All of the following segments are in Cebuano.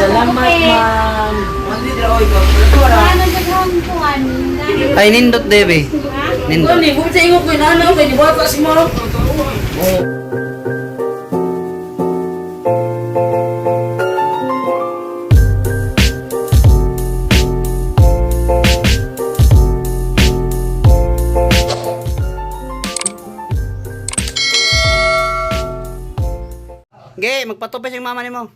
Salamat, ma'am. Ano dyan ang kuwan? Ay, nindot, Debe. Nindot. Ano, bukod sa ingo ko, inaano ko, iniwata si ma'am. Ge, magpatupay siyang mama nimo.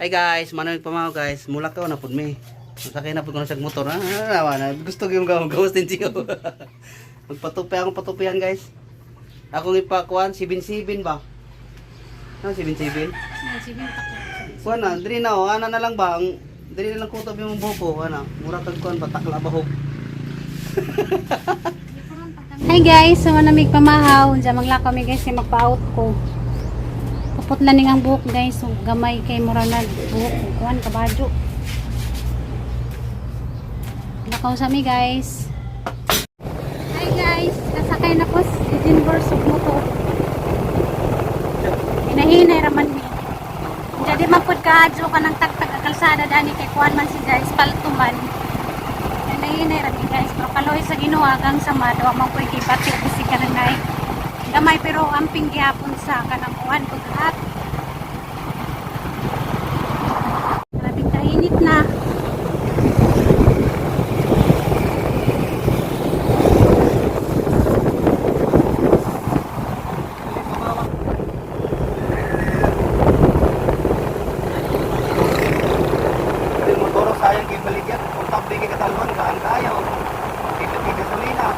Hi guys, manoy pa mao guys. Mula ka na pud mi. Masakay na pud ko na sa motor. Ah, na. Gusto gyud gawas gawas din siyo. Magpatupay akong patupihan guys. Akong ipakuan 77 ba? Ano 77? Kuan na, diri na oh, ana na lang ba ang diri na lang kutob yung buko, ana. Mura kag kuan ba takla bahog. Hi guys, so manamig pamahaw. Unsa maglakaw mi guys, kay magpa-out ko. Puputlan ning ang buhok guys, so gamay kay mura na buhok kuan kabadyo. Lakaw sa mi guys. Hi guys, nasakay na ko si Denver sa motor. Hinahinay raman mi. Jadi man pud kaadyo ka ng tagtag ang kalsada dani kay kuan man si guys, palto man. Hinahinay ra mi guys, pero kaloy sa Ginoo agang sama daw man ko'y gibati kasi kanang gamay pero amping gihapon sa kanang kuan paghat. Grabe kainit na. Yung motor sayang kay baligyan, kung tabli kay katalwan kaan kayo. Kay gasolina.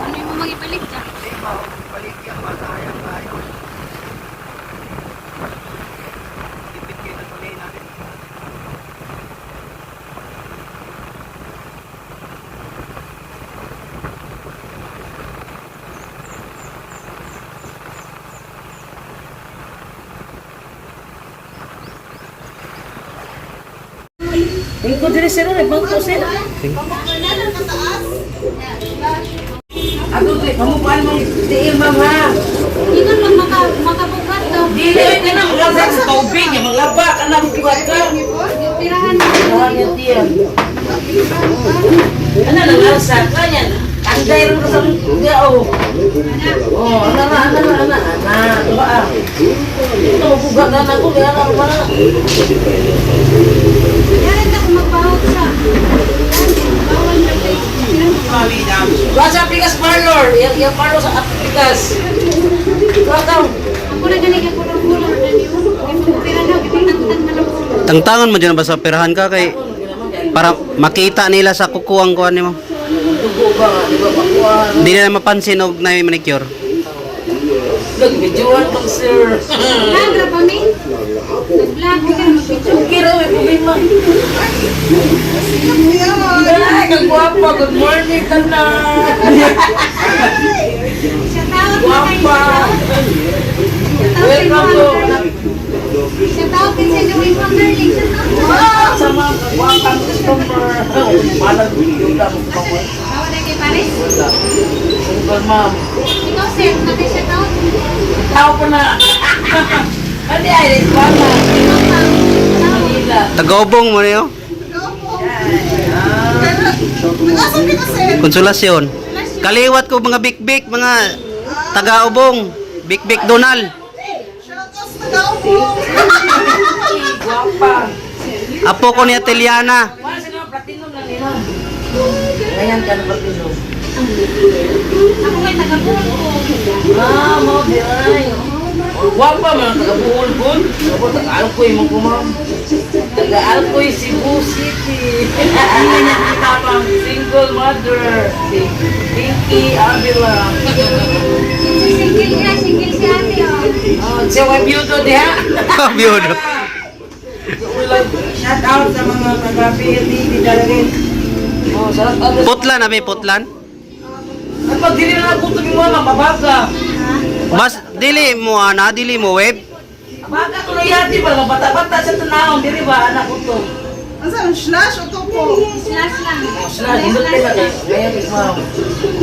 Ano yung mga ibalik dyan? Di ba? Baligyan masayang kayo. Tipid kay gasolina. Ingko diri sir, nagbangko sir. Ato diri, pamukuan mong tiil ma'am ha. Ingon man maka makabugat daw. Dili ay ka na maglaba sa tubig, ya maglaba ka na magbugat ka. Pirahan mo. Pirahan niya tiyan. Ano nang alsa ka niyan? Tanggay rin ka sa mga oh. Oh, ana na, ana na, ana, ana, diba ah? Ito, mabugat na na ko, kaya na, wala na. Yaran na kung magpahot sa. Bawal na kay. Doon sa Pikas Parlor, yung, yung parlor sa Pikas. Doon ka. Ako na gani kay kulong-kulong na niyo. Pira na gitangtang na lang. Tangtangan mo dyan ba sa perahan ka kay para makita nila sa kukuang kuan nimo. Dugo ba nga, di ba pakuha? Hindi nila mapansin og na manicure. Nag-videoan pang sir. Vlog ra ba mi? Nag-vlog ka mag-video. Okay raw, may problema. Ay, kagwapa. Good morning, tanan. Shout out na kay. Gwapa. Shout out Welcome to Shout out kay sa Joey Wanderling. Shout out. sa mga kagwapang customer. Malag, yung damo pa ko. Bawal na kay Paris. Single mom. Ikaw sir, na kay shout out. Tao ko na. Ano ay, wala. Ikaw ma'am. Manila. Tagaubong mo niyo. Konsolasyon. Kaliwat ko mga bikbik, mga tagaubong. Bikbik Donal. Gwapa. Apo ko ni Ateliana. Wala sila mga platinum lang nila. Ngayon ka na platinum. Ako kay taga-Buhol ko. Ah, mo diay. Gwapa man taga Bohol gun. Ako taga Alcoy mo ko ma'am. Taga Alcoy, Cebu City. Single mother. Si Pinky Avila. Single siya, single si ate oh. Oh, siya way beauty diha. Biyudo. Shout out sa mga taga PLD di Dalarin. Oh, shout out. Putlan abi putlan. Ay, pag dili na ako tubig mo, mababaga. Bas dili mo ana, dili mo web. Baga ko na yati ba, mabata-bata sa tanawon, dili ba, anak ko to. Ano slash o tupo? Slash lang. Sila, dindot kayo na kayo. Ngayon, ma'am.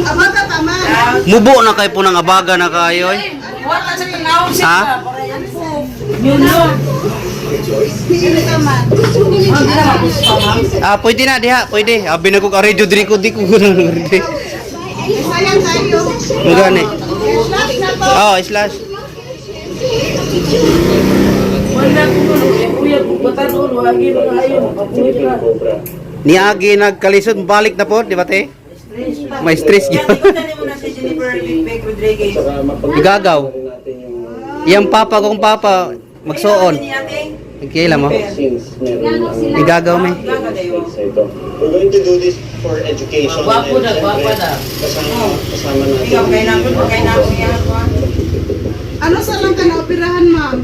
Abaga tama. Mubo na kay po ng abaga na kayo. Wala sa tanawon siya. Ha? Para yan po. Yun yun. Hindi ka man. Ah, pwede na diha, pwede. Abi na ko ka radio diri ko di ko guna diri. Sayang tayo. Ang gani. Slash na to. Oh, slash. Wala ko no, kuya ko batanon, wagi mga ayo, mapabuhi ka. Niagi nagkalisod balik na po, di ba te? May stress gyud. Ikutan mo na si Jennifer Big Rodriguez. Igagaw. Iyang papa kong papa magsuon. Nagkila mo. Igagaw may. We're going to do this for education. Gwapo and na, gwapo syempre, na. Kasama natin. Ikaw kay nako, kay nako yan. Ano sa lang ka na operahan, ma'am?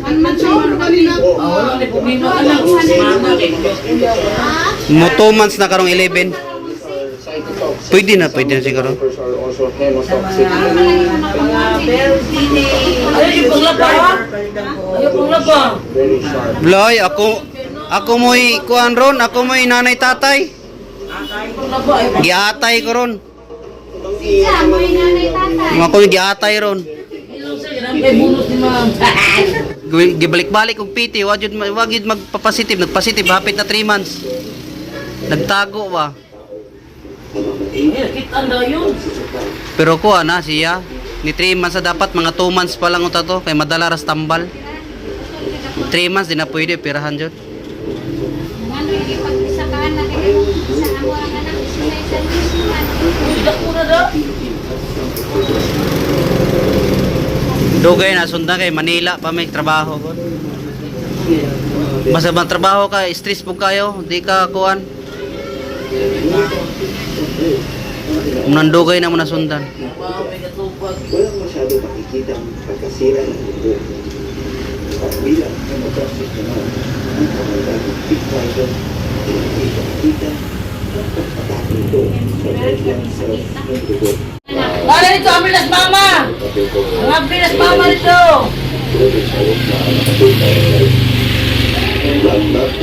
Ano man siya mo kanina? Oh, wala ni problema ka lang. Mama kay kuya. Ha? Mo 2 months na karong 11. Cytotoxic. Pwede na, pwede na siguro. Are also hemotoxic. Ay, yung panglaba ha? Ay, yung panglaba. Very sharp. Bloy, ako mo'y kuan ron, ako mo'y nanay tatay. Panglaba ay Giatay ko ron. Siya, mo yung nanay tatay. Mga ko giatay ron. Hello sir, kay bonus ni ma'am. Gibalik-balik og PT, wag yun magpapositive, nagpositive hapit na 3 months. Nagtago ba? Eh, kita na yun. Pero kuha na siya. Ni 3 months na dapat, mga 2 months pa lang uta to, kay madala ras tambal. 3 months di na pwede, pirahan jud. Ano yung ipag-isa ka anak, eh, sa amo ang anak, isa na isa man. Idak mo na daw. Dugay na sundan kay Manila pa may trabaho ko. Basta bang trabaho ka, stress po kayo, di ka kuan. Nandugay na mo na sundan. Wow, may katupag. Walang masyado makikita ang pagkasira ng dugo. At bilang hemotoxic naman, ang kamandag big poison, kita ang pagpatake ito sa red blood cells ng dugo. Wala dito, ambilas mama! Ang ambilas mama dito!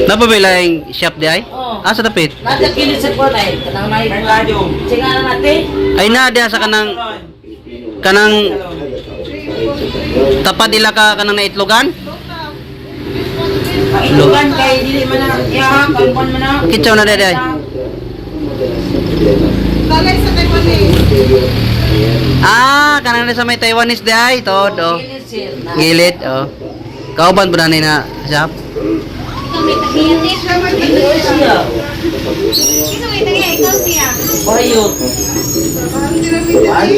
Napabila yung shop di ay? Oo. Ah, sa dapit? Nasa kilid sa kuwan ay, kanang may radyo. Singa na natin. Ay na diha sa kanang kanang tapad ila ka kanang naitlogan? Paitugan kay dili man na iya, pangkuan man na. Kitsaw na di ay. Balay sa Taiwan eh. Ah, kanang na sa may Taiwanese di ay, tod oh. Kilid sir. Gilid oh. Kauban ba na ni na shop? Ikaw may tagiya, te. Siya man tagiya. Siya. Ikaw may tagiya, ikaw siya. Bayot. Ang dinamit Ay,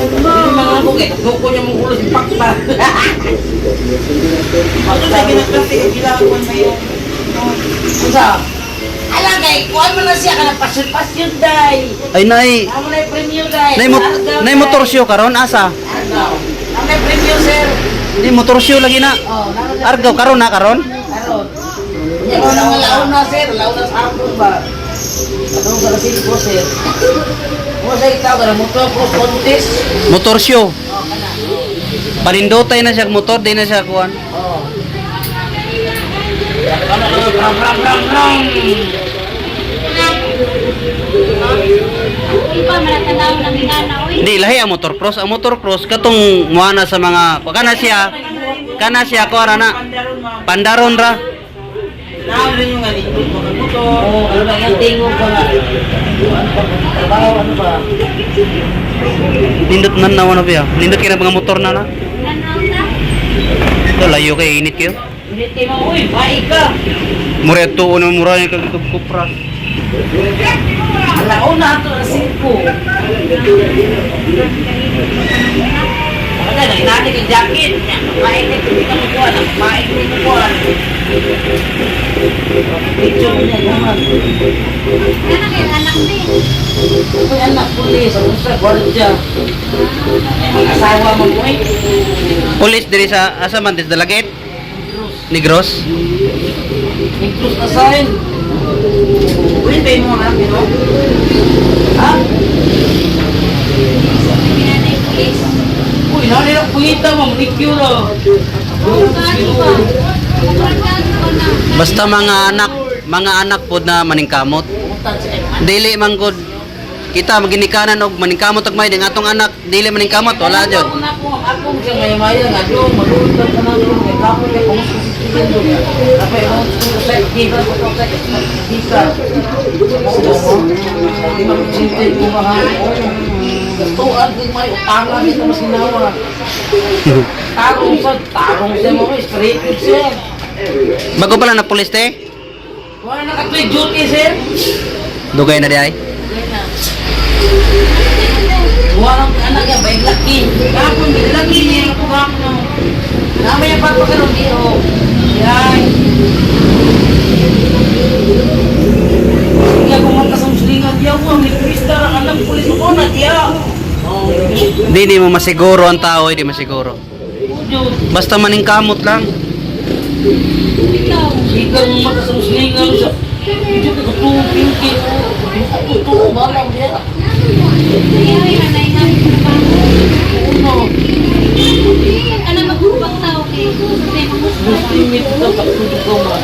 Yung mga bukit, duko niya mong ulo si Pakpa. Unsa? Ala kay kuan man na siya kana pasyon-pasyon day. Ay nay, Amo na premium day. nay, nay motor show karon asa? Argaw. Amo na premium sir. Di motor show lagi na. Oh, naro na Argaw karon na karon. karon. Nya ko nang laon na sir, laon na sa hapon ba. Atong sa ko sir. Mo sa ikaw kana motor cross contest. Motor show. Oh, kana. Panindotay na siya motor, di na siya kuan. Oh. Ano ano bram bram bram bram. Uy pa, malatanaw ng ingana, uy. Di lahi ang motor cross, ang motor cross katong muana sa mga kana siya kuan na. Pandaron ra. Oh, ano ba yung tingog pa nga? Ano ba? Trabaho, ano ba? Nindot man na wala biya. Nindot kay na mga motor na na. Tanaw na. Ito layo kay init kayo. Ulit mo, uy, baik ka. Mura to ano mura yung kag kupra. Alauna ato na 5. Ano na, nani kay jacket. Maik ni kita mo kuan, maik ni mo kuan. Picture niya naman. Kana kay anak ni. Uy, anak pulis, ang usa gwardiya. Ang asawa mo uy. Pulis diri sa asa man dis Dalaget? Negros. Negros na sign. Uy, pay mo na, pero. Ha? Pinanay pulis. Uy, nani na puyita mo, manicure. Puro ka ano ba? Puro ka ano na. Basta mga anak pod na maningkamot. Utang sa Dili man gud Kita maginikanan og maningkamot og may ding atong anak dili maningkamot wala jud. Ako na ako, ako siya ngayon maya nga do, maluot ka na do, kay kamo kay kung sa dito. Kapay mo sa di ba ko sa di ka. Di ba sinte ko mahal. Gastuan kay may utangan nito mas ginawa. Tarong sa tarong sa mo straight sir. Bago pala na pulis te. Wala na ka duty sir. Dugay na di ay. Walang anak ya, baik laki. Kapon, baik laki niya ako kapon. Nama yang papa karon di oh. Yay. Hindi ako magkasang silingan diya ko. May turista ang anak pulis ko na diya. Oh, Di di mo masiguro ang tao, di masiguro. Ujo. Basta maningkamot lang. Ikaw. Ikaw mo magkasang silingan sa... Ujo ka tuong pinki. Ako tuong balang diya. Ay, anay nga trabaho. Uno. Ano magubang tao kay sa mga Gusto yung ito pagtulog ko ma.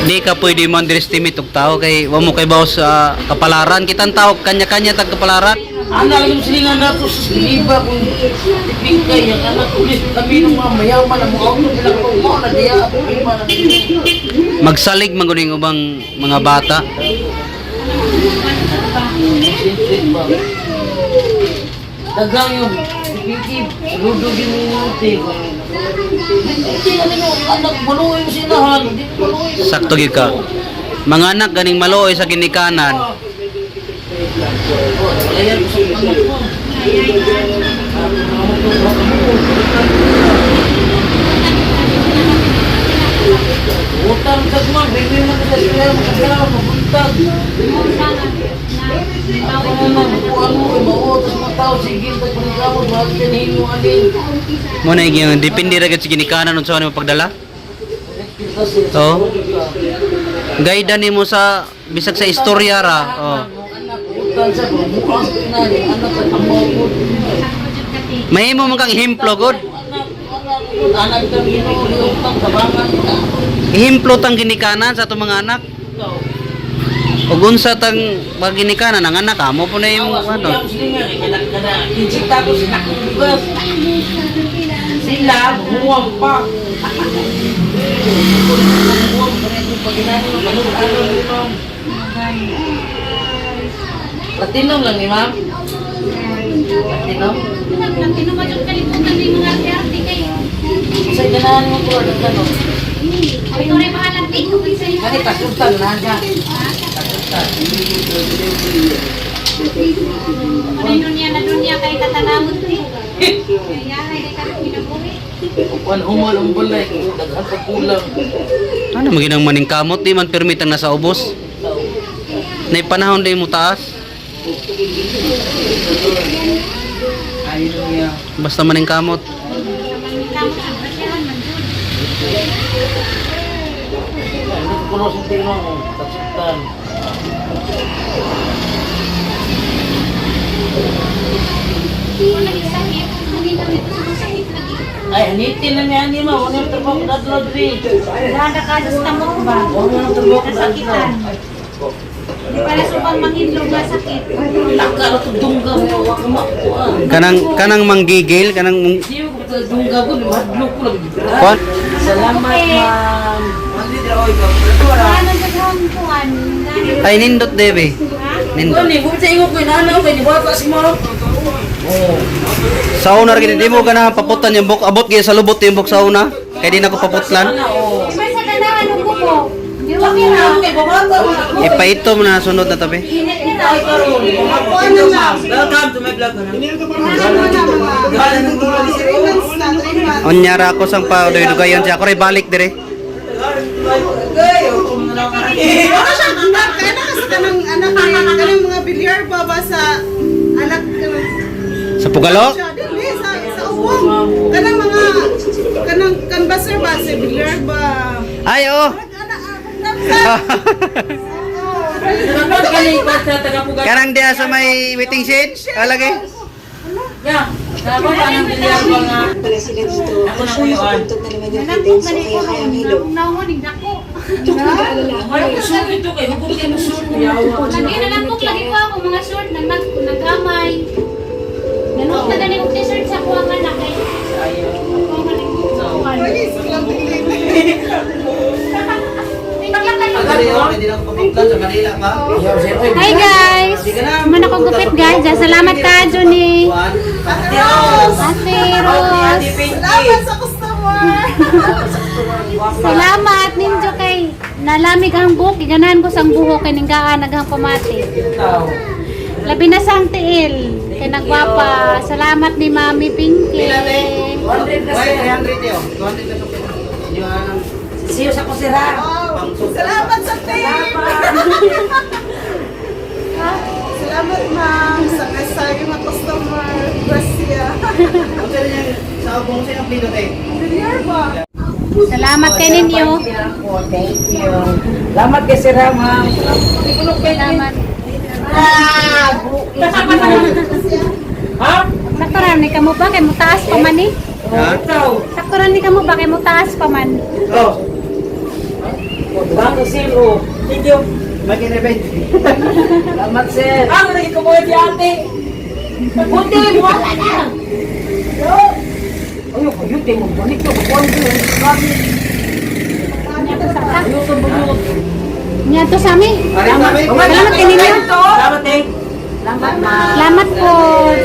Di ka pwede mo underestimate og tao kay wa mo kay bawo sa kapalaran. Kitang tao kanya-kanya tag kapalaran. Ana lang yung silingan nato sa siliba kung ipingkay ang anak ulit kami ng mga mayaman ang mga auto bilang ko mo na diya problema na diya. Magsalig man gud yung ubang mga bata. Siyempre ba? Dagang yung ipingkay, ludog yung minuti. Hindi na ninyo anak maluoy yung sinahan, hindi maluoy. Sakto gyud ka. Mga anak ganing maluoy sa ginikanan. Ayan, sa anak ko. Utang ka man, baby mo ka sa eskwela, makasala, mabuntag. Ako na bukuan mo, mautos mga tao, sige, tagpangkamot, mahal ka nahimo alin. Mo na yung depende ra gyud sa ginikanan unsa mo pagdala. Oo. Guide nimo sa bisag sa istorya ra. Oh. Utang sa bukuan sa inay, anak sa amokot. Mahimo man kang ehemplo god. Anak, anak, anak kang Ginoo, utang kabangan ka. Ehemplo tang ginikanan sa atong mga anak. Ug unsa tang pagginikanan ang anak amo po na yung Awas, ano. uyang silingan, eh, kana kana, kinsi ko sila kong bugas. Sila, huwang pa. Huwang pa rin yung paginani mo, ano, ano, ma'am. Latinom lang ni ma'am. Latinom. Latino kalimutan ni mga arte kayo. Sa ganahan mo ko, ano, ano. Ay, ito rin mahalang tito. Kaysa yung Kani, tasultan na siya. Tasultan. Ano niya na dunya kay katanawon ti. Kaya ay kay kinabuhi. Upan humal ang balay, daghan pa kulang. Ano maginang maningkamot di man permit ang nasa ubos. Nay panahon di mo taas. Ayun niya. Basta maningkamot. Kamot ang prasyahan man jud. Hindi ko kuno sa tingnan mo, tasultan. Wala sakit. Hindi na ito sa sakit lagi. Ay, hanitin na niya ani ma, wala nang trabaho ko dadlaw diri. Wala ka sa stomach ba? Wala nang trabaho ko dadlaw. Kasakitan. Di pala subang manghidlog nga sakit. Taka na to dungga mo, wa ka makuha. Kanang kanang manggigil kanang Di ko to dungga ko, mahadlok ko lang. kuan. Salamat, ma'am. Ano sa kuan? Ay nindot debe. Nindot. Kuan ni, bumi sa ingo ko inaanaw kay diwata si ma'am. Oh. Sa una ra gid di mo ganahan paputan yung buk abot gyud sa lubot yung buk sa una. Kay di na ko paputlan. Ana oh. Di ba sa ganahan ng buko? Di ba kira? Kay babata mo. Ipaito mo na sunod na tabi. Init nila. Ay karon. Ano na? Welcome to my vlog. Ano na mga 3 months na, 3 months. Unya ra ako sang pa dugayon siya. Ako ray balik dire. Ano siya, ma'am, kaya na kasi kanang anak ni, kanang mga bilyar ba ba sa anak kanang Sa Pugalo? siya, dili, sa ubong. Kanang mga, kanang canvasser ba, sa bilyar ba. Ay oh. Anak, anak, sa, Kanang diha sa may waiting shed. Alagi. Pala sila dito. Ako na Sure, kuya. nakapuntog na naman yung Nanakot Fidel. man So, ikaw kaya kaya ang hilo. nung nahuning dako. Ay, short ito kay hugod kay mo short. Yawa. Lagi na lang po, lagi ko ako mga short na nagamay. Nanuot na gani kong t-shirt sa kuha nga na kay. Kuha nga ni kuha. Pwede sa lang tingin. Agad yun, hindi na ako pamuklan sa Manila pa. Hi guys! Man ako gupit guys. Salamat ka, Johnny. One. Ate Rose! Ate Rose. Salamat sa customer! Salamat ninyo kay nalamig ang buhok. Giganahan ko sang buhok kay ninggaan naghang pamati. Labi na sang tiil kay nagwapa. Salamat ni Mami Pinky. Why, 300 yun? 200 pesos. Yung anong Siyo sa kusira. Wow. Salamat sa team! Salamat ma'am sa kasagi mga customer. Gracia. Kung sino yung sa ubong sino ang pindot eh? Bilyar ba? Salamat kay ninyo. Thank you. Salamat kay sira, ma'am. Salamat. Ha? Sakto ra ni kamo ba kay mutaas pa man eh. Ha? Sakto ra ni kamo ba kay mutaas pa man. Oh, Bako sir, oh. Thank you. makinibay. Salamat sir. Ah, lagi ko si ate. Buti, wala na. Ayo, kayo tayo magbalik ko. Kukuhan ko yung sabi. Ayo, sa buyo. Nya to sa ami. Salamat. Salamat kay ninyo. Salamat eh. Salamat ma. Salamat po.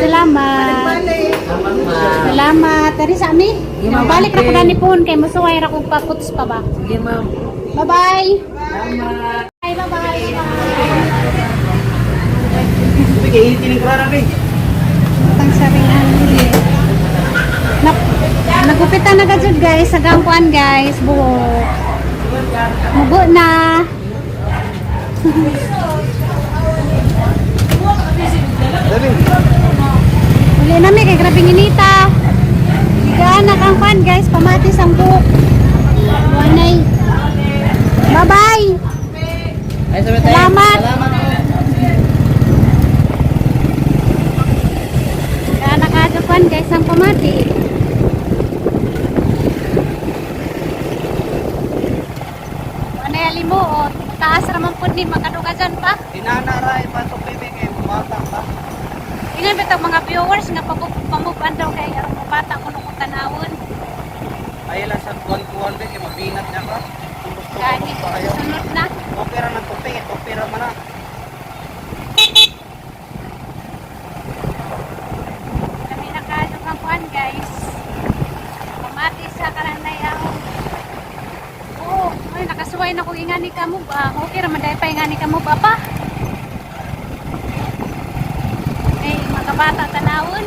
Salamat. Balik. Salamat ma. Salamat. Dari sa ami. Sige, ma'am. Balik ra ko na ni Pon kay musuway ra kog pakuts pa ba. Sige ma'am. Bye-bye. Salamat. Bye bye. Bigay, itinig ko na eh. Pang saringan. Nagupitan na ka jud guys sa gangkuan guys, buhok. Mugo na. Dali. Uli na mi kay grabe inita. Gigaan na kang kuan guys, pamati sang buhok. Wanay. Bye-bye. Ay, sabi tayo. Salamat. Salamat po. Gigaan na ka kuan guys ang pamati. Wanay alimuot. Taas ra man pud ni makadugagan pa. Tinana ra, ipasok bebe kay bata pa. Ingan bitong mga viewers nga pamuban daw kay aron mabata kuno ko tanawon. Ay lang sa kuwan-kuwan be, kay mabinat niya ka. Kung gusto ko Gani pa kayo. sunod na. Opera ng tupi, opera man na. Kami nakadugang kuan guys. Pamati sa karanay ako. Oo, ay nakasuway na ko ingani kamo ba. Okay ra man dai pa ingani kamo ba pa. Kay makabata tanawon.